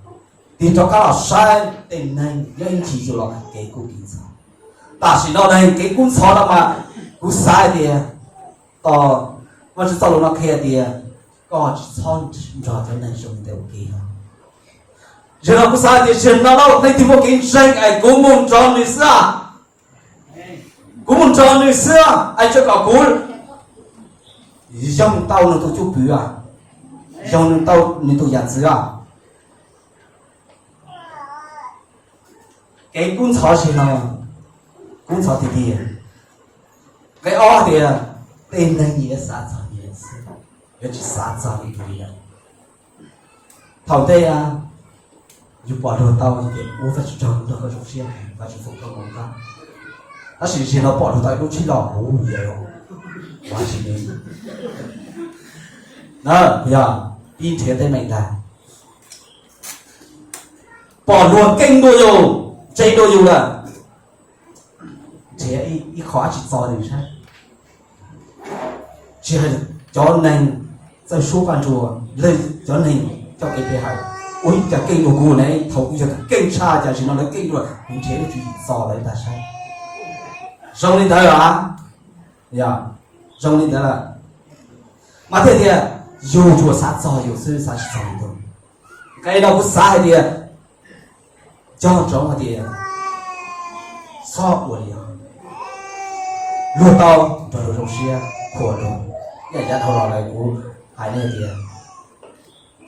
tig rov qab los saib tej neeg nyob ib ncig yus los kev kub kev ntxhov. Tam sim no neeg kev kub ntxhov no mas kuv xav hais tias, tos Vajtswv txoj lus no qhia tias koj tsis txhob nrog cov neeg zoo li ntawd ua ke no. Zaum no kuv xav hais tias zaum no leej twg muaj kev ntseeg es kuv mus nrog nws xwb, kuv mus nrog nws xwb es tsuas kom kuv yoog tau nws tus cwj pwm, yoog tau nws tus yam ntxwv. Kev kub ntxhov zaum no kub ntxhov tiag tiag. Nqe ob tias tej neeg yuav xav txog nws xwb, yuav tsis xav txog li tus li lawm. Thaum ntej yus pom luag tau tias ua Vajtswv tsaug nrog koj zoo siab, Vajtswv foom koob hmoov rau koj, tab sis zaum no pom luag tau ib lub tsheb loj huv yam los ua tsis li na, yog pib nrhiav teeb meem ntag. Pom luag keej dua yus, ntse dua yus lawm, nrhiav ib qho dab tsi txo nws saib. Tsis hais cov neeg txawj suab paj nruas, leej cov neeg coj kev pe hawm, ua ib cas keej dua kuv ne, thaum kuv yog tus keej tshaj cas zaum no lawv keej dua, kuv nrhiav ib tswv yim txo lawv ntag saib. Zoo li ntawd los, yog zoo li ntawd lawm, mas thiaj tias yus tsuas xav txog yus xwb, xav tsis txog lwm tus. Nqe no kuv xav hais tias cog ntsoov hais tias txhob ua li os. Luag tau nrog luag zoo siab, qhuas luag, ib yam yav dhau los lawm kuv hais nej tias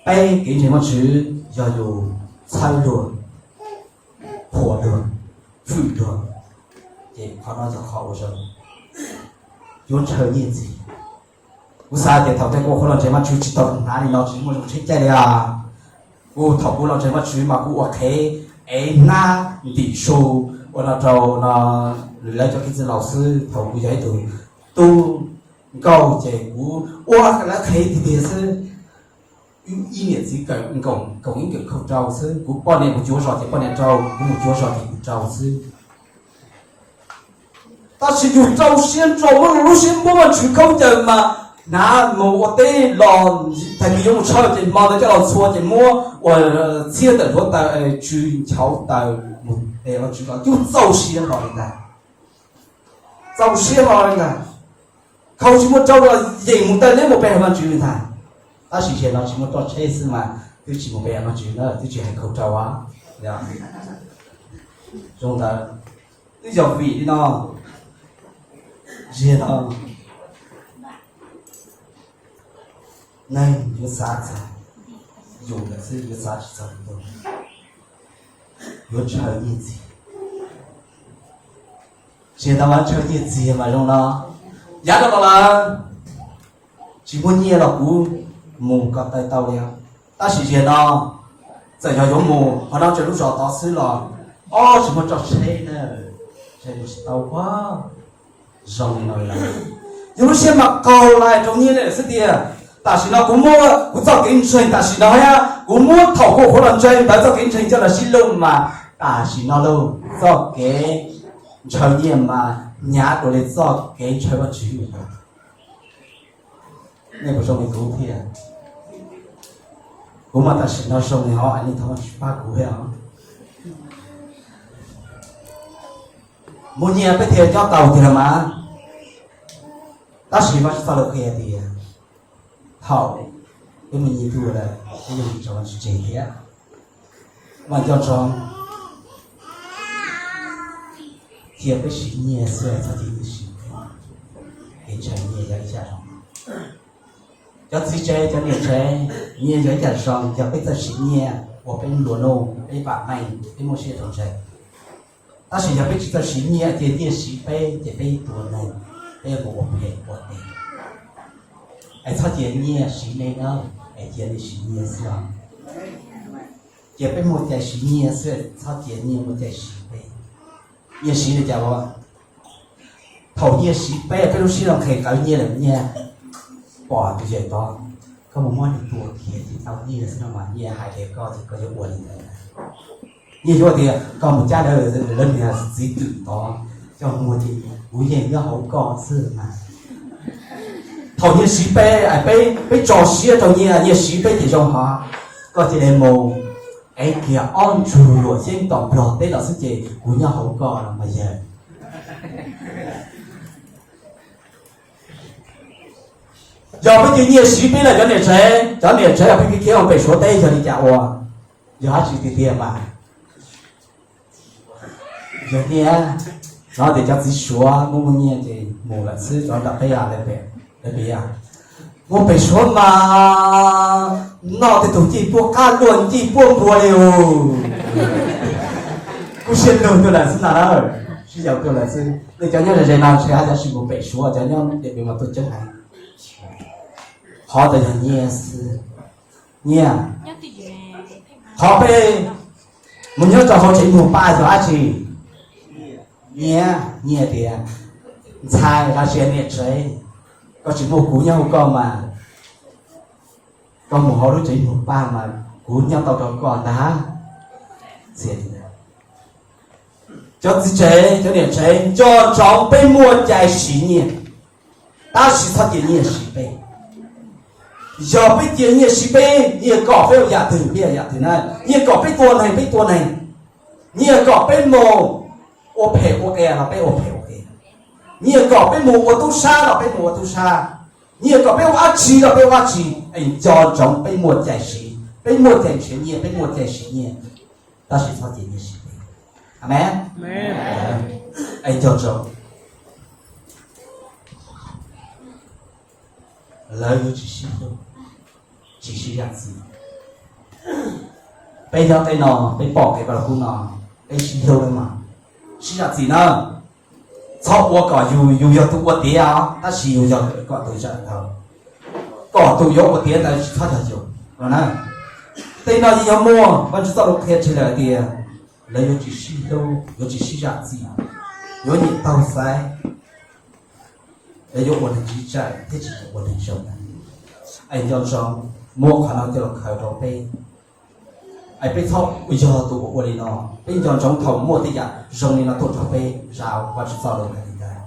peb kev ntseeg Vajtswv yog yus txhawb luag, qhuas luag, hwm luag, ces qhov no yog qhov uas zoo, yuav ntshaw nyiaj ntxiag. Kuv xav tias thaum ntej kuv ua qhuav los ntseeg Vajtswv tsis tau hnav li no, tsis muaj zoo tsheb caij li os. Kuv thaum kuv los ntseeg Vajtswv mas kuv ua qhev, ev hnab ntim su ua no rau no lawv cov kev txwj laus xwb. Thaum kuv yog ib tug tub nkauj ces kuv ua lawv qhev tiag tiag xwb. Ib niam txiv kawm nkoos, nkoos ib kawm khaub rau xwb. Kuv poj niam mus cuav zos ces poj niam rau, kuv mus cuav zos ces kuv rau xwb. Tab sis yus rau siab ntso, muab lub siab npuab Vajtswv khaub ncaws mas hnav mus ua teb los, tag kis yuav mus tshawj ces hmo ntawd coj los ntxhua ces muab ua txhiab tawm hluav taws, tsw nchauv taws mus pe Vajtswv los cub txaus siab hlo li ntag. Txaus siab hlo li ntag. Khau tsis muaj rau los yeem mus taw liab mus pe Vajtswv li ntag. Tab sis zaum no tsis muaj roj tsheb xwb mas twb tsis mus pe Vajtswv na, twb tsis hais khau rau. Zoo ntawd, twb yog vim li no, zaum no neeg yuav xav txog yus lawm xwb, yuav xav tsis txog tus, yuav ntshaw nyiaj txiag. Tsis tau mas ntshaw nyiaj txiag mas zoo no, yav no los lawm tsis muaj nyiaj los kuv mus ko taw tau li. Tab sis zaum no txawm yog yuav mus qhov no tseem lub zos tod xwb los, ob tsis muaj roj tsheb na, tsheb mus tsis tau ua zoo li no li lawm. Yus lub siab mas qaug lais rau nyiaj li lawm xwb tiag. Tam sim no kuv muab kuv txoj kev ntseeg tam sim no thiab kuv muab thaum kuv ua qhuav los ntseeg ntawd txoj kev ntseeg coj los sib luj mas tam sim no lauj, txoj kev ntshaw nyiaj mas hnyav dua li txoj kev ntshaw Vajtswv. Nej puas zoo li kuv thiab? Kuv mas tam sim no zoo li ho nej thov Vajtswv pab kuv thiab os. Muaj nyiaj peb thiaj nyob tau tiag los mas. Tab sis Vajtswv txoj lus qhia tias thaum peb muaj nyiaj tuaj lawm peb yeej tsis tso Vajtswv tseg thiab. Vam nco ntsoov, cia peb siv nyiaj xwb txhob cia nyiaj siv peb. Kev ntshaw nyiaj yog ib yam zoo. Cov txiv tsev cov niam tsev, nyiaj yog ib yam zoo, yog peb txawj siv nyiaj ua peb nplua nuj, peb vam meej, peb muaj siab rau ntseeg. Tab sis yog peb tsis txawj siv nyiaj, cia nyiaj siv peb ces peb tua neeg, peb mus ua phem ua tes. Es txhob cia nyiaj siv nej na, es cia nej siv nyiaj xwb os. Cia peb muaj cai siv nyiaj xwb, txhob cia nyiaj muaj cai siv peb. Nyiaj siv li cas ua? Thaum nyiaj siv peb, peb lub siab los nqhis qawv nyiaj lawm, nyiaj pom tus yawm tod, koj mus muab nws tua kiag ces tau nyiaj xwb no mas Nyiaj hais tias koj ces koj yuav ua li ntawd. Nyiaj yuav tias koj mus cab lawv, lawv niag txiv twm tod coj mus ces kuv yeej nyob hauv koj xwb mas. Thaum Nyiaj siv peb, peb, peb tso siab rau Nyiaj, Nyiaj siv peb ces zoo hov, koj cia li mus ev kiag ob ntsug luam xyeeb tom Nplog teb los xwb ces kuv nyob hauv koj los mas yawg. Yog peb cia Nyiaj siv peb lawm cov niam tsev, cov niam tsev peb khiav khiav mus pem Suav teb yog li cas ua? Yog dab tsi tiag tiag mas yog Nyiaj no tias cov txiv Suav muaj muaj nyiaj ces mus lawm xwb, cov nram teb lawv pem, lawv pem, mus pem Suav mas noj tej tug ncej puab qab luaj ncej puab npua li. Kuv siab lug tuaj lawm xwb na, sib yaum tuaj lawm xwb. Nej cov nyob ze ze no ntshe haj yam sis mus pem Suav, cov nyob Điện Biên mas tuaj coob heev. Qhov ntawd yog Nyiaj xwb. Nyiaj, qhov peb mus nyob rau hauv tsev mus pab yog dab tsi? Nyiaj, Nyiaj tias, ntxhais los sis niam tsev, koj tsis muaj kuv nyob hauv koj mas, koj mus hauv lub tsev mus pab mas kuv nyob tau rau koj ntag. Cov txiv tsev, cov niam tsev, nco ntsoov peb muaj cai siv Nyiaj, tab sis txhob cia Nyiaj siv peb. Yog peb cia Nyiaj siv peb, Nyiaj kom peb ua yam twg peb ua yam twg na. Nyiaj kom peb tua neeg peb tua neeg. Nyiaj kom peb mus ua phem ua qias los peb ua phem ua qias. Nyiaj kom peb mus ua tub sab los peb mus ua tub sab. Nyiaj kom peb ua dab tsi los peb ua dab tsi. Es nco ntsoov peb muaj cai siv, peb muaj cai nrhiav nyiaj, peb muaj cai siv nyiaj, tab sis txhob cia Nyiaj siv peb. Amen. Es nco ntsoov, lawv yuav tsis sib hlub, tsis sib zam txim. Peb nyob tej no peb pom kev vaj lug kub no, peb sib hlub lawm mas sib zam txim na. Txhob ua kom yus, yus yog tus ua tiav, tab sis yus yog kom tus zam ntawd, kom tus yuav ua tiav ntawd tsis txhob yog yus no na. Tej no yeej yog muaj, Vajtswv txoj lus qhia tseg lawm hais tias lawv yuav tsis sib hlub, yuav tsis sib zam txim, yuav nyiam taug xaiv, lawv yuav ua neeg tsiv tsaim thiab tsis ua neeg zoo. Es nco ntsoov muab qhov no coj los khaws rau peb. Es peb txhob yog tus uas ua li no. Peb nco ntsoov thaum muaj tej yam zoo li no tuaj rau peb, zam Vajtswv txoj lus hais li ntawd.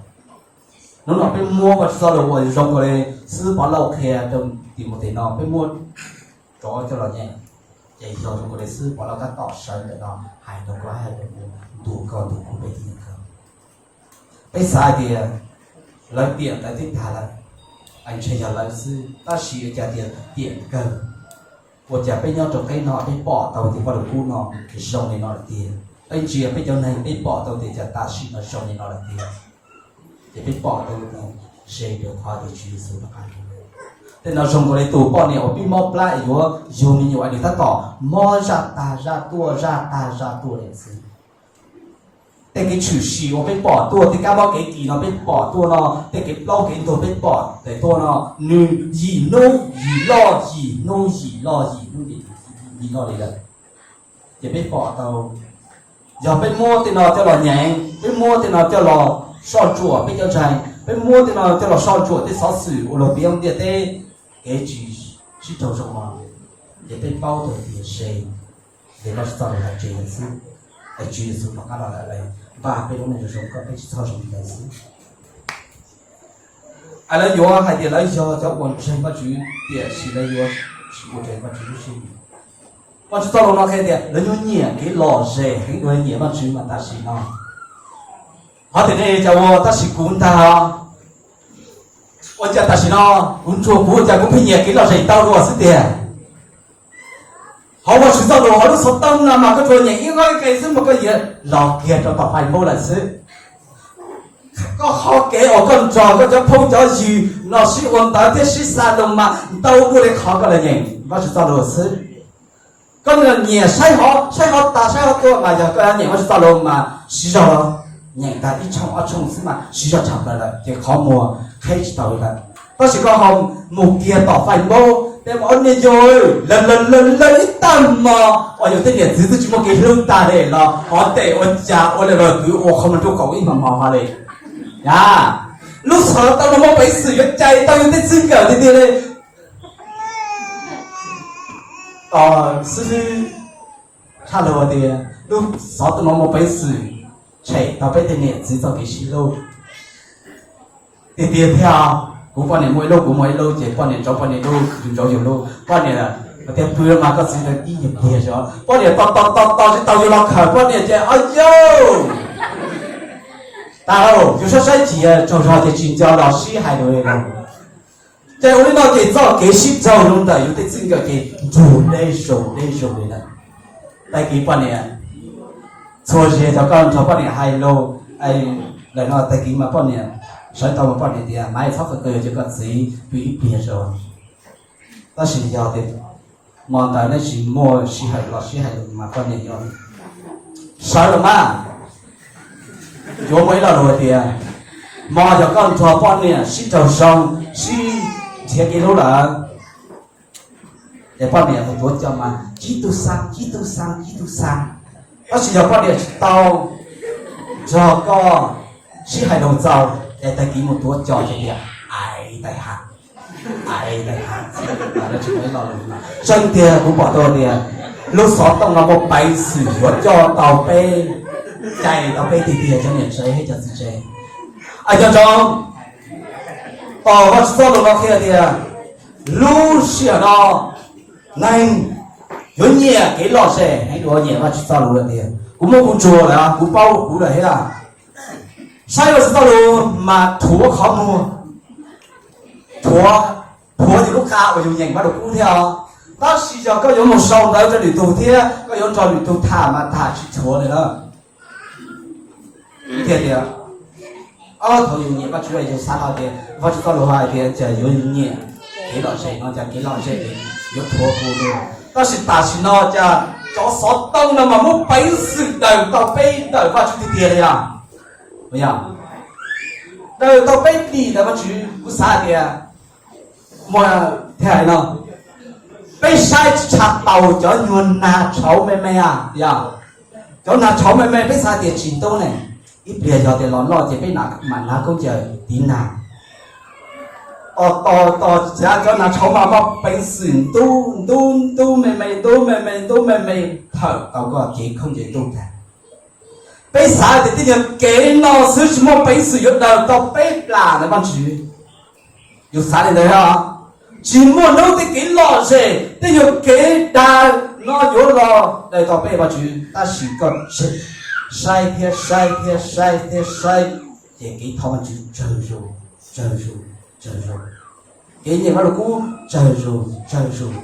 Hnub no peb muab Vajtswv txoj lus uas zoo nkaus li Xib Pov Lauj qhia rau Timautes no, peb muab rov coj los nyeem, ces yog zoo nkaus li Xib Pov Lauj tab tom sawv ntawm no hais rau koj, hais rau kuv, ntuas koj ntuas kuv peb thiab ko. Peb xav hais tias lawv tiam ntawd twb tag lawm, es ntshe yog lawv xwb, tab sis ua cas tias tiam kawg, ua cas peb nyob rau qeb no peb pom tau tias vaj lug kub no zoo li no lawm tiag. Peb ntsia peb cov neeg peb pom tau tias cas tam sim no zoo li no lawm tiag. Ces peb pom tau tias ze rau qhov tias Tswv Yexus rov qab los. Tej no zoo nkaus li tus poj niam uas pib mob plab es yuav yug me nyuam es nws tab tom mob zaj tag zaj tuaj zaj tag zaj tuaj li xwb. Tej kev tshwm sim uas peb pom tuaj, tej kab mob kev kis no peb pom tuaj no, tej kev plaub kev ntug peb pom tes tuaj no, nws yim hnub yim loj yim hnub yim loj yim hnub yim loj li lawm. Ces peb pom tau, yog peb muab tej no coj los nyeem, peb muab tej no coj los soj ntsuam peb cov ntseeg, peb muab tej no coj los soj ntsuam tej xov xwm uas luag piav ntiaj teb, kev tsis sib raug zoo no, ces peb paub tau tias ze, ces Vajtswv txoj lus hais ze lawm xwb. Es Tswv Yexus rov qab los lawm, npaj peb lub neej zoo zoo kom peb tsis txhob zoo li ntawd xwb. Es lawv yuav hais tias lawv yog cov uas ntseeg Vajtswv tiam sis lawv yuav tsis ua raws Vajtswv lub siab nyiam. Vajtswv txoj lus no qhia tias lawv yuav nyiam kev lom zem heev dua nyiam Vajtswv mas tam sim no. Qhov tias nej cas ua tab sis kuv ntag os. Ua cas tam sim no kuv ntsuag kuv ua cas kuv pheej nyiam kev lom zem tau dua xwb tiag. Hauv Vajtswv txoj lus hauv lub xov tooj no mas koj tsuas nyeem ib qho ib qe xwb mas koj yuav los kiag rau tom Facebook lawm xwb. Koj qhov kev uas koj nrog koj cov phooj cov ywg los sib ua ntawv thiab sib xa lus mas ntau dua li qhov koj los nyeem Vajtswv txoj lus xwb. Koj nyiam saib hov saib hov tas saib hov tuaj mas yog koj nyiam Vajtswv txoj lus mas siv zog los nyeem tag ib tshooj ob tshooj xwb mas siv zog tshaj plaws lawm ces qhov muag qheb tsis tau li lawm. Tab sis koj ho mus kiag tom Facebook tej mas ob niag yog lawv lawv lawv lawv ib tag hmo uas yus tej niam txiv twb tsis muaj kev hlub tag li los hov tes ua cas ua li los kwv ua qhov muag nruj kaus ib hmo hmo ho li. Yam Lub xov tooj no muaj peev xwm yuav cais tau yus tej txij nkawm tiag tiag li. Tos xwb, tshaj lug tias lub xov tooj no muaj peev xwm tshem tau peb tej niam txiv txoj kev sib hlub tiag tiag thiab. Kuv poj niam muaj ib lub, kuv muaj ib lub, ces poj niam ntsaub poj niam lub, yus ntsaub yus lub. Poj niam tias pw mas koj txiv ib nyuag pliag zog, poj niam tos tos tos tos tsis tau yus los khawm poj niam ces o yau, tas lauj, yus saib saib chim tsaug zog ces tsis nco los sib hais lus li lauj. Ces ua li no ces txoj kev sib raug zoo ntawm yus tej txij nkawm ces nrug deb zoo deb zoo li lawm. Tag kis poj niam txhua zaus cov koj nrog poj niam hais lus, lawm no tag kis mas poj niam sawv tau mas poj niam tias mas txhob qw qw ces koj txiv pw ib pliag zog. Tab sis yog tias hmo ntawd nej tsis muaj sij hawm los sib hais lus mas poj niam yuav sawv los mas. Yuav muaj ib lo lus tias hmo yog koj nrog poj niam sib raug zoo, sib nrhiav kev hlub lawm, ces poj niam mus tuav cos mas cib tug xab, cib tug xab, cib tug xab. Tab sis yog poj niam tsis tau nrog koj sib hais lus txaus ces tag kis mus tuav cos ces tias ais tais ha, ais tais ha. Tseeb tiag kuv pom tau tias lub xov tooj no muaj peev xwm yuav coj tau peb, cais tau peb tiag tiag cov niam tsev thiab cov txiv tsev. Nco ntsoov, tos Vajtswv txoj lus no qhia tias lub sij hawm no neeg yuav nyiam kev lom zem heev dua nyiam Vajtswv txoj lus lawm tiag. Kuv muab kuv ntsuas lawm, kuv paub kuv lawm thiab. Saib Vajtswv txoj lus mas rhuav qhov muag, rhuav, rhuav yus lub qa uas yus nyeem Vajluskub thiab os. Tab sis yog koj yuav mus sau ntawv rau lwm tus thiab koj yuav nrog lwm tus tham mas tham tsis rhuav li na. Tiag tias, thaum yus nyiam Vajtswv yus xav hais tias Vajtswv txoj lus hais tias cas yuav nyiam kev lom zem no, cas kev lom zem yuav rhuav kuv dua. Tab sis tam sim no cas cov xov tooj no mas muaj peev xwm daws tau peb ntawm Vajtswv tiag tiag li os. Daws tau peb dim ntawm Vajtswv, kuv xav hais tias muaj thiab hais no, peb saib tsis tshua taus cov nyuag nag tshauv me me, yog cov nag tshauv me me peb xav tias tsis ntub ne, ib pliag yog tias los noj ces peb mam hnav khaub ncaws tiv nag. Tos tos tos, cov nag tshauv mas muaj peev xwm ntub ntub ntub me me ntub me me ntub me me, thawm tau koj cev khaub ncaws ntuj tag. Peb xav tias tej nyuag kev no xwb tsis muaj peev xwm yuav daws tau peb plam ntawm Vajtswv. Yus xav li ntawd os. Tsis muaj hnub tej kev lom zem, tej nyuag kev dag no yuav los daws tau peb Vajtswv, tab sis koj saib thiab saib thiab saib thiab saib, ces kev thov Vajtswv tsawg zus, tsawg zus, tsawg zus. Kev nyiam Vajluskub tsawg zus tsawg zus.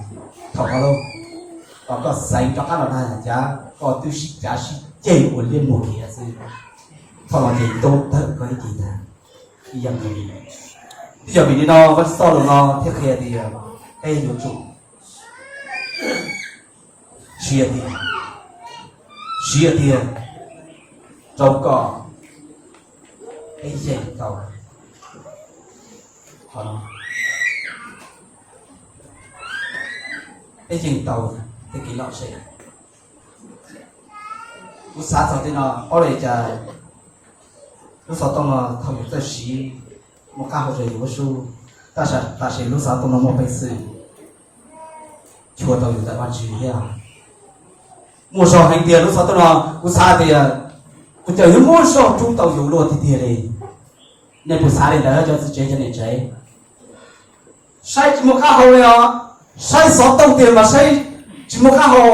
Thaum no los koj xeev rov qab los dag cas koj twb sib cav sib ceg ua liab muag khiav xwb. Thaum no ces ntub tawm koj ib ce tag. Ib yam li, ib yam vim li no Vajtswv txoj lus no thiaj qhia tias peb yuav tsum siv tiag, siv tiag, rau kom peb yeem tau qhov no, peb yeem tau tej kev lom zem. Kuv xav txog tej no, ob li cas lub xov tooj no thaum yus txawj siv muaj qab hau rau yus lub sub, tab sis tam sim lub xov tooj no muaj peev xwm chua tau yus ntawm Vajtswv thiab. Muaj zog heev tiag lub xov tooj no, kuv xav tias ua cas yuav muaj zog rub tau yus luaj tiag tiag li. Nej puas xav li ntawd cov txiv tsev cov niam tsev? Saib tsis muaj qab hau li os. Saib xov tooj tiag mas saib tsis muaj qab hau.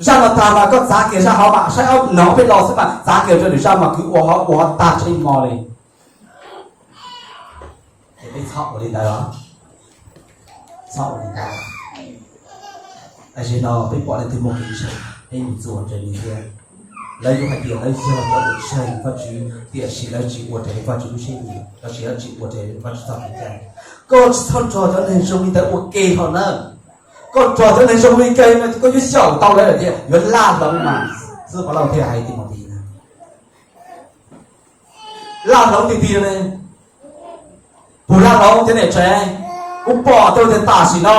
Zaj no tag mas koj txav kiag zaj hauv mas saib ob no peb los xwb mas txav kiag rau lwm zaj mas kwv ua hauv ua hauv tag tsheb hmo li. Ces peb txhob ua li ntawd os. Txhob ua li ntawd. Tam sim no peb pom leej twg muaj kev ntseeg peb mus txuas ntseeg nws thiab. Lawv yuav hais tias lawv yog cov uas ntseeg Vajtswv tiam sis lawv tsis ua raws li Vajtswv lub siab nyiam, lossis lawv tsis ua raws li Vajtswv txoj kev cai. Koj tsis txhob nrog cov neeg zoo li ntawd ua ke hos na. Koj nrog cov neeg zoo li ke no koj yuav xyaum tau lawv lawm thiab yuav laj hloov mas. Xib Pov Lauj thiaj hais Timothy na, laj hloov tiag tiag li. Puas laj hloov cov niam tsev? Kuv pom tau tias tam sim no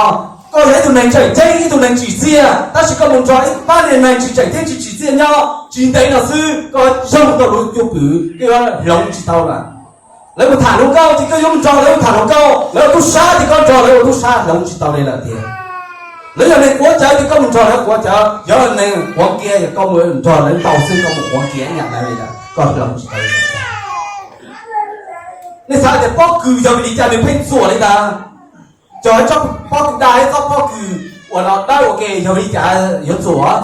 koj yog ib tug neeg tseem ceeb, ib tug neeg tsim txiaj, tab sis koj mus nrog ib pab niag neeg tsis tseem ceeb tsis tsim txiaj nyob, tsis ntev no xwb koj yoog tau lub cwj pwm, koj yuav hloov tsis tau lawm. Lawv mus tham hluas nkauj ces koj yuav mus nrog lawv mus tham hluas nkauj, lawv ua tub sab ces koj nrog lawv ua tub sab, lawv mus tsis tau li lawm tiag. Lawv yog neeg quav cawv ces koj mus nrog lawv quav cawv, yog neeg quav nkiav ces koj mus nrog lawv ntaus xwb, koj mus quav nkiav ib yam lawv li lawm, koj hloov tsis tau li lawm. Nej xav tias pob kws yog vim li cas nws pheej txuam li ntawd? Cog tsob pob kws daj, tsob pob kws uas no dawb ua ke yog vim li cas yuav txuam?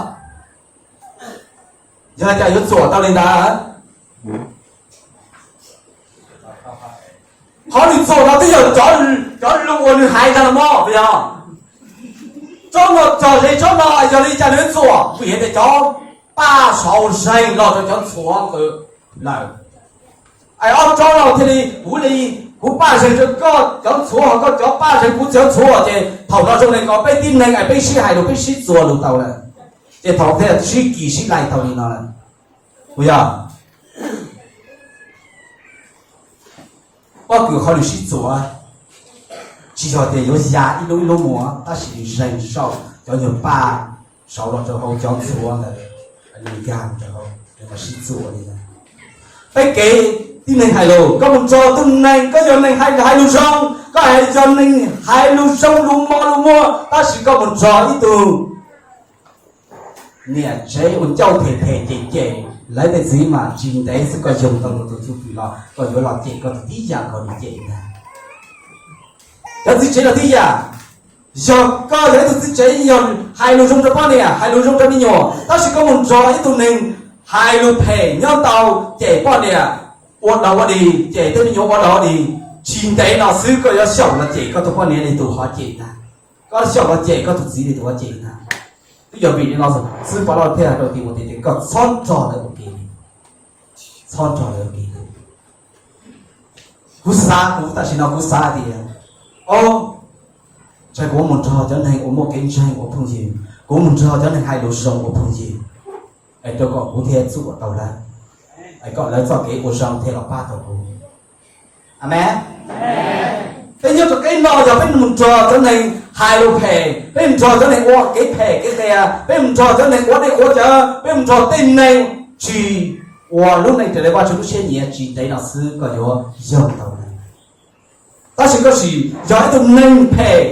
Yog li cas yuav txuam tau li ntawd? Qhov nws txuam no twb yog cov, cov lus uas nws hais ntag los mas puas yog? Tsob no cog ze tsob no, yog li cas nws yuav txuam? Vim tias cov paj saud zeeg los rau cov ntxhuav lawm. Es ob tsob no thiaj li, kuv li, kuv paj zeeg rau koj cov ntxhuav, ho koj cov paj zeeg kuv cov ntxhuav, ces thaum no zoo li ko peb tib neeg es peb sib hais lus peb sib txuas lus tau lawm, ces thaum thiaj sib kis sib lais tau li no lawm. Puas yog? Pob kws qhov nws sib txuas tsis yog tias yuav ya ib lub ib lub mus, tab sis nws zeeg saum cov nyuag paj saud los rau hauv cov ntxhuav ntawd, nws nkag rau hauv, nws mas sib txuas li ntawd. Peb kev tib neeg hais lus, koj mus nrog tus neeg, koj yog neeg hais, hais lus zoo, koj yog neeg hais lus zoo lus mos lus muag, tab sis koj mus nrog ib tug niam tsev uas ncauj phem phem cem cem lawv tej txiv mas tsis ntev xwb koj yoog tau luag tus cwj pwm los koj yuav los cem koj tus tib yam nkaus nws cem ntag. Cov txiv tsev los tib yam, yog koj yog ib tug txiv tsev yog hais lus zoo rau poj niam, hais lus zoo rau me nyuam, tab sis koj mus nrog ib tug neeg hais lus phem nyob tau, cem poj niam ua dog ua dig, cem tej me nyuam ua dog ua dig, tsis ntev no xwb koj yuav xyaum los cem koj tus poj niam li tus ho cem ntag. Koj xyaum los cem koj tus txiv li tus ho cem ntag. Twb yog vim li no xwb Pov Lauj thiaj hais rau Timutis tias koj txhob nrog lawv ua ke, txhob nrog lawv ua ke. Kuv xav, kuv tam sim no kuv xav hais tias, o, ntshai kuv mus nrog cov neeg uas muaj kev ntseeg ua phooj ywg, kuv mus nrog cov neeg hais lus zoo ua phooj ywg, es rau kom kuv thiaj txuam tau lawv, es kom lawv txoj kev ua zoo thiaj los pab tau kuv. Amees. Peb nyob rau kev no yog peb mus nrog cov neeg hais lus phem, peb mus nrog cov neeg ua kev phem kev qias, peb mus nrog cov neeg quav dej quav cawv, peb mus nrog tej neeg tsis ua lub neej raws li Vajtswv lub siab nyiam, tsis ntev no xwb koj yuav yoog tau lawv. Tab sis koj sim yog ib tug neeg phem,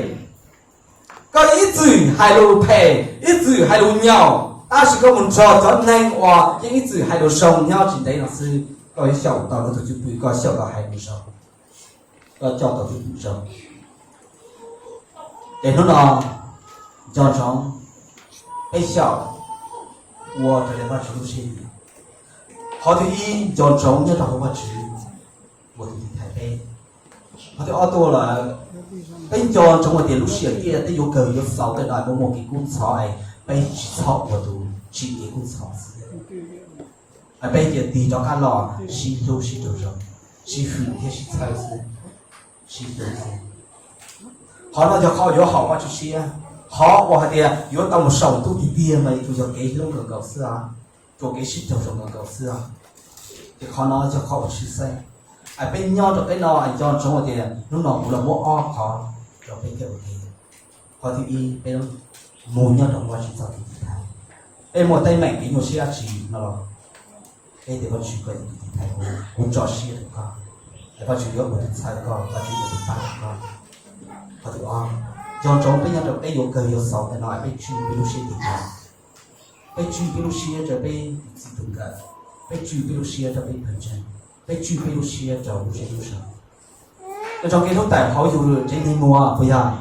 koj ib txwm hais lus phem, ib txwm hais lus nyaum, tab sis koj mus nrog cov neeg uas yeej ib txwm hais lus zoo nyob, tsis ntev no xwb koj yuav xyaum tau lawv tus cwj pwm, koj xyaum tau hais lus zoo, koj coj tau cwj pwm zoo. Ces hnub no nco ntsoov, peb xyaum ua raws li Vajtswv lub siab nyiam. Qhov thib ib, nco ntsoov nyob rau hauv Vajtswv ua tus tiv thaiv peb. Qhov thib ob tuaj lawm, peb nco ntsoov hais tias lub sij hawm tiaj peb yuav kawg yuav xaus tej no muaj muaj kev kub ntxhov es peb tsis txhob ua tus tsim kev kub ntxhov xwb. Peb cia tig rov qab los sib hlub sib raug zoo, sib hwm thiab sib txhawb xwb, sib hlub xwb. Qhov no yog qhov yuav haum Vajtswv siab. Qhov uas hais tias yuav tau mus saum ntuj tiag tiag mas tus yog kev hlub nkaus nkaus xwb, tsuas kev sib raug zoo nkaus nkaus xwb. Ces qhov no yog qhov uas tshwj xeeb. Peb nyob rau peb no nco ntsoov hais tias hnub no kuv los muab ob qhov rau peb thiaj ua ke. Qhov thib ib, peb mus nyob rau Vajtswv txoj kev tiv thaiv. Peb muaj teeb meem kev nyuaj siab dab tsi no los peb tias Vajtswv koj yog tus tiv thaiv kuv, kuv tso siab rau koj, es Vajtswv yuav ua tus txhawb koj, Vajtswv yuav ua tus pab koj. Qhov thib ob, nco ntsoov peb nyob rau peb yuav kawg yuav xaus tej no peb tswj peb lub siab tiag tiag. Peb tswj peb lub siab rau peb tus txij tus nkawm, peb tswj peb lub siab rau peb pawg ntseeg, peb tswj peb lub siab rau lub zej lub zog. Nco ntsoov kev hlub tawm hauv yus tsev neeg muag puas yog?